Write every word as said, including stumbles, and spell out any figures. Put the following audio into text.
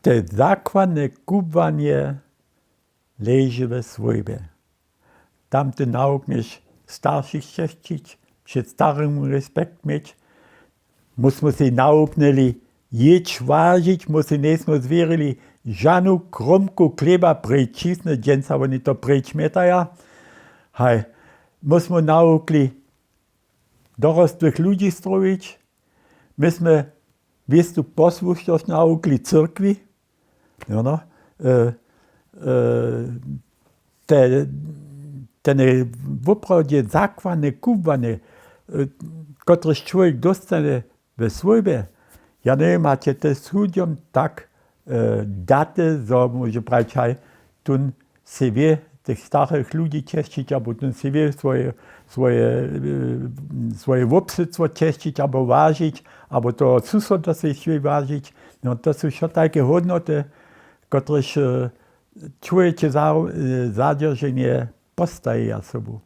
Te zakładne kubłanje leži we swójbje. Tam ty nawuknješ staršich česćić, před starymi respekt měć. My smy sej nawuknyli jěć wažić, my sej njejsmy zwěrili žanu kromku chlěba preč čisny, dźensa woni to preč mjetaja. Haj, my smy nawukli dorostłych ludźi strowić. My smy wěstu posłušnosć nawukli cyrkwi. Jono, e, e, te, tene woprawdźe zakładne kubłanje, kotrež čłowjek dóstanje we swójbje. Ja njewěm, hač je te sudźom tak date, zo móže prajić, haj, tón sej wě tych starych ludźi česćić, abo tón sej wě swoje wobsydstwo česćić abo wažić, abo toho susoda sej wě wažić. No, to su wšo tajke hódnoty, kotrež čłowječe zadźerženje postajeja sobu.